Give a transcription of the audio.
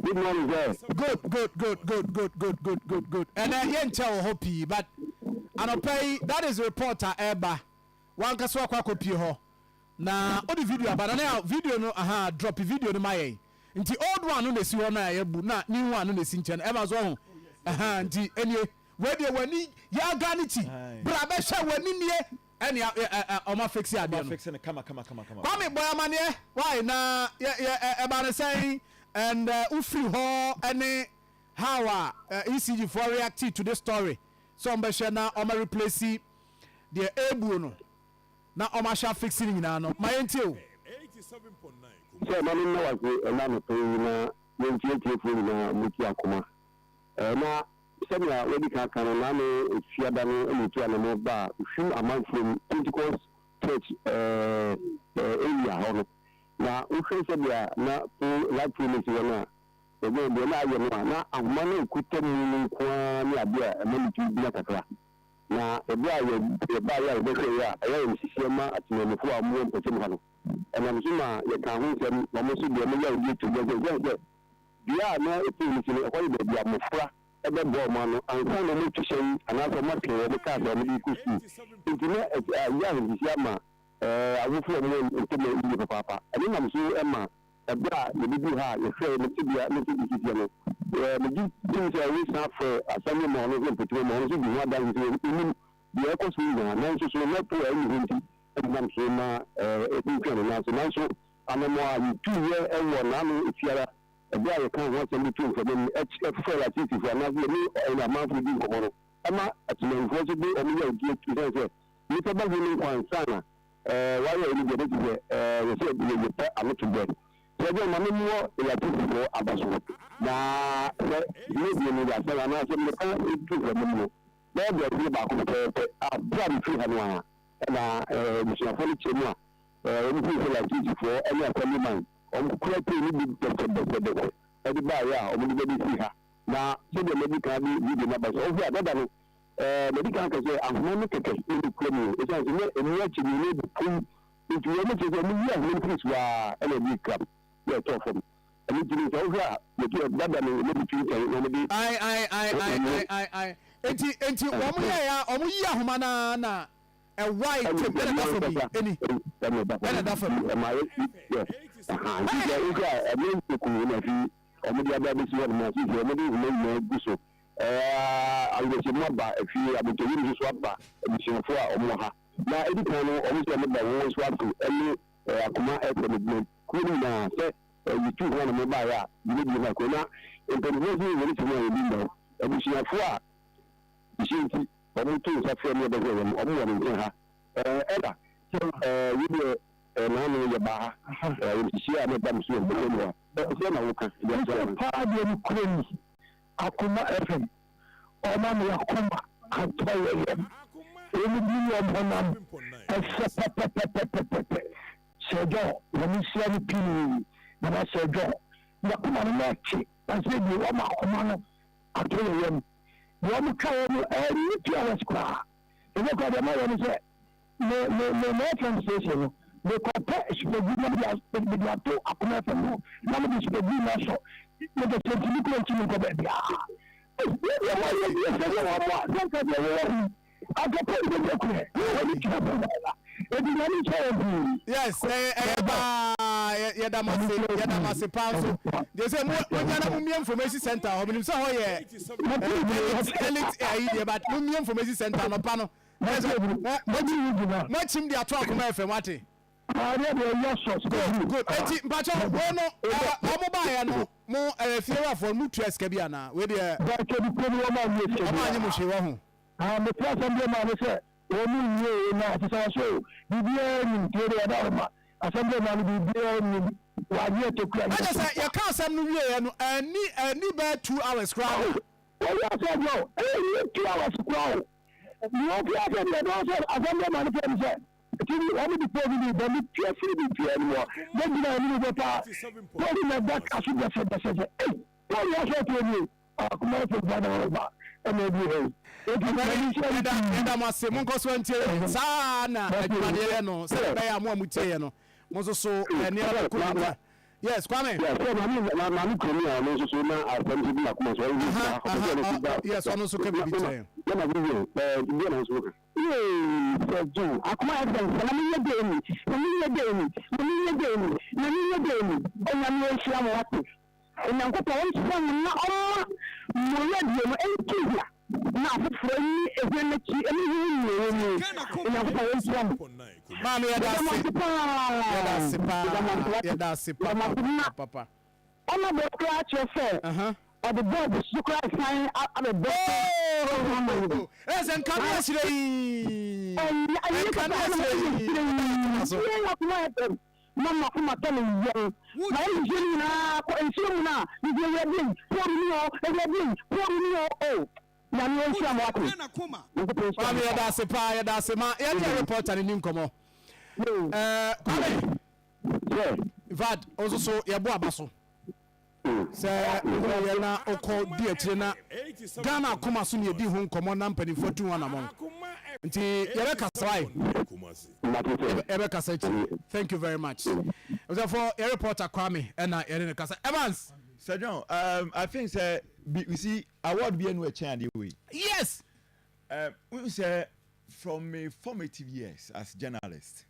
Good morning, sir. Good, good, good, good, good, good, good, good, good. Ɛnɛ yɛnkyɛ wɔ hɔ pii, but anɔpa yi that is report a ɛreba. Wankasa wakɔ akɔpie hɔ na wode video aba na ne video no, aha, drop video no ma yɛn. Nti old one no na esi hɔ na yɛbu na new one no na esi nkyɛn. Ɛma so ɔho aha, nti enie wei deɛ w'ani yɛaga ne ti bra bɛhwɛ w'ani nie, ɛne ɔma fix adeɛ no. Fix no kama kama kama kama. Kwame, bɔ amaneɛ why na yɛ yɛ ɛba ne sɛn and wofiri hɔ ɛne how a ECG foɔ react to this story sɛ ɔmbɛhwɛ na ɔma replace deɛ ebuo no na ɔma ahyɛ afix no nyinaa no, ma yɛntie o. Sɛ ma me nna wase ɛna anɔpa yi na yɛntietiefoɔ nyinaa muti akoma. Na sɛnea wadi kan ka no, naane efiada no ɛna etu anam ba a hwim amanfoɔ Pentecost Church area hɔ no, na wohwɛ sɛdeɛ na po light pole no si hɔ no a, ɛdeɛ deɛ na ayɛ no a, na ahoma no ekuta mu no nko ara ne adeɛ a ɛma ne tumi gyina kakra. Na ɛberɛ a yɛbaeɛ a yɛbɛhwɛ yɛ a, ɛyɛ yɛn sisiɛ ma atenamufoɔ a wɔwɔ mpɔtam ha no, ɛnam so ma yɛka ho nsɛm na wɔn nso deɛ wɔyɛ a wɔde atu dwa sɛ dua a na ɛpole no si no, ɛhɔ yɛ baabi a mmɔfra ɛbɛboa wɔn ano ansa na wɔn atu hyɛn anaasɛ wɔn atwe wɔn kaa sɛ wɔn de kɔ sukuu. Nti na ɛyɛ ahosiesie ama awofo a wɔwɔ ntɛm a yie papaapa. Ɛno nam so ma ɛberɛ a yɛbɛdu ha a yɛhwɛ ne tebea ne sɛ sisiɛ no, megye tim sɛ wosan frɛ asɛm ma ɔno nso mpɔtam ma ɔno nso di ho adanse sɛ onim deɛ ɛkɔ so nyinaa. Nanso so na po a ɛnni hɔ nti ɛnam so ma ɛtwentwɛn ne nan so. Nanso anamɔ a yɛtuiɛ ɛwɔ n'ano efiara ɛberɛ a yɛka ho asɛm de to mframa mu, ɛfrɛ akyirikyirifoɔ anaasɛ yɛne amanfoɔ di nkɔmmɔ no, ɛma atemanfoɔ nso de ɔmo yɛ odi atu sɛn sɛ nnipa bɛho no nkwa ansa na wayɛ ɛno deɛ bɛti sɛ yɛsɛ yɛpɛ ano to bɛ sɛ ɛdeɛ ma memmɔ electricityfoɔ aba so. Na sɛ ne deɛ no yɛ asɛm anaasɛ meka tu mframa mu no bɛyɛ deɛ ɛyɛ baako pɛpɛɛpɛ a, berɛ a mefiri ha no a, ɛna abusuafoɔ no kyerɛ mu a wɔn firi sɛ electricityfoɔ ɛne assemblyman wɔn kura pay no bi bɛsɛbɛsɛbɛsɛ ɛde baayɛ a wɔn de bɛde si ha. Na sɛdeɛ mɛdi kan de video no aba sɛ ɔhwɛ a dada no, mɛdi kan kɛ sɛ ahoma no kɛkɛ ɛna kura mu, ɛsiane sɛ na emu akyi no na ebu pum, nti wɔn kyerɛ sɛ wɔn yi ahoma no firi so a, ɛna ɛde kura na ɛtɔ fam. Ɛno nti no sɛ wohwɛ a, yɛtu dada no na bi twintwɛn na wɔn de. Ai ai ai ai ai ai ai, enti wɔn yɛ ya, wɔn yi ahoma na ɛwae tem ɛna da fam yi eni ɛna da fam. Ɛma yɛ yɛ ɛha, nti sɛ wohwɛ a, ɛno ntoku na fi wɔn de aba abɛsi hɔ nom a, sisi wɔn de nhoma nyinaa gu so. Awerɛhyɛmu aba afie abotɔyim nso so aba abusuafoɔ a wɔn wɔ ha. Na edi kan no, wɔn nso wɔn da wɔn nso ase ɛne Akoma FM adwuma kuo no nyinaa sɛ yɛtu ho anam baeɛ a dwumadie no akɔ na mpanimfoɔ nso yɛ wɔn ti mu a yɛdi mbɔ abusuafoɔ a hyɛ nti wɔn to nsa frɛ ne yɛbɛhwɛ wɔn wɔ ne nkyɛn ha. Ɛda yi deɛ naano yɛbaa ha sisi a mɛba mo so wɔ mpɔtam mu a sɛ na woka deɛ sɛ paa deɛ no kuro ni Akoma FM ɔma me akoma atɔ yɛ yam ɛmu bi wɔ honam ɛsɛ pɛpɛpɛpɛpɛpɛ sɛ dwɔ wɔn nhyia no pii na na sɛ dwɔ yakoma no na ɛkye na sɛ bi wɔma akoma no atɔ yɛ yam deɛ wɔn ka yɛ no ɛni 2 hours koraa. Ɛnyɛ koraa deɛ mayɛ no sɛ me FM station no, mekɔpɛ supagui na mede ato Akoma FM no na mede supagui no asɔ mede sɛ ntumi kura ntumi nkɔ baabiaa. Deɛ mayɛ deɛ sɛ ne wɔn a sɛ nka deɛ wɔwɔ ho akɔpɛ de bɛgya kurɛ wɔne gyina bɔ ɛdi Nyame nkyɛ yɛ pii. Yes, ɛyɛ paa, yɛda mo ase, yɛda mo ase paa nso deɛ sɛ mo monya na momie information center hɔ. Menim sɛ hɔ yɛ elite elite ayi deɛ, but momie information center anɔpa no moakyim de ato Akoma FM ate. Good, good. Eti mpakyɛ wei no, ɔmo baayɛ no, mo fiewurafoɔ no mo tua sika bi anaa? Wei deɛ ɔmo anye mo hwee wɔ ho. Metra asɛm bi ma ne sɛ wɔn mu nwie na ɔte sɛ wɔso biribiara nim tie de wɔda hɔ ma asɛm bi ma no biribiara nim wɔagye atokura. Ɛkyɛ sɛ yɛka asɛm no wieɛ no, ɛni bɛɛ 2 hours koraa na. Wɔyɛ asɛ deɛ ɛyɛ 2 hours koraa o. Deɛ ɔfi asɛ deɛ ɛdɔn sɛ asɛm bi ma no fɛ no sɛ tini wɔn de pole bi bɛ mi pie firi bi pie no wɔ bɛ gyina anim bɛ paa pole na da kaso dɛsɛdɛsɛsɛ ɛy pole yɛ asɛ tie nie akoma fɛ gba na ɔba ɛna ebi hɔ yi eti yɛda yɛda mo ase. Monkɔ so ntie saa na adwumadeɛ yɛ no sɛ ɛbɛyɛ a mo a motie yɛ no, mo nso so nneɛma bɛkɔ mu. Yes, Kwame. Yeah, sɛ maame maame kurom a ɔno nso so na asɛm nso bi akoma so ɔyɛ Aha, aha, ɔ, yes, ɔno nso ka biribi kyerɛ yɛn. Yɛ ma Vivian, ɛɛ deɛ na nso ka. Yee, Sir John, Akoma FM, sɛ na menyɛ dɛn ni, na menyɛ dɛn ni, na menyɛ dɛn ni, na menyɛ dɛn ni, Onyame ɔnhyira mo wate. Onyankopɔn ɔnhyira mo na ɔmma mo radio no ntu hwa na afoforɔ nni ehwa no akyi ɛne huhu nea ɛwɔ mu. Onyankopɔn ɔnhyira mo. Maame yɛda Meda mo ase. ase paa. Yɛda ase paa. Meda mo ase wate. Yɛda ase Meda mo papa ase na papa papa. ɔma bɔ koraa kyerɛ sɛ ɔde bɔɔb so koraa san abɛbɔ ama yɛn. Oh! Ɛsɛ nka ne ahyerɛ yi. Ɛnyɛ Nka kasa ne na ahyerɛ ɛyɛ yi. kyerɛ Ɛna so. yi. Yɛn Akoma FM ma makoma tɔ ne yam. Ma yɛn nsuo no nyinaa kɔ nsuo mu no a nsuo awurade yi pɔɔru ni o awurade yi pɔɔru ni o o Nyame ɔnhyira mo wate. Nyankopɔn nhyira Kwame mo yɛda paa. ase paa yɛda ase ma yɛne yɛ reporter no ni nkɔmmɔ. Ɛɛ Kwame. Sɛ. In fact, wo nso so yɛbɔ aba so sɛ woyɛ na wokɔ di akyire na Ghana akoma so ne yɛdi ho nkɔmmɔ na mpanimfoɔ tu ho anammɔn. Nti yɛbɛkasa wae. Yɛbɛkasa akyire. Thank you very much. Ɔsɛfo yɛ reporter Kwame ɛna yɛne no kasa. Evans. Sir John, I think sɛ you see award bi enu ɛkyɛn adeɛ wei. Yes. N sɛ from my formative years as journalist.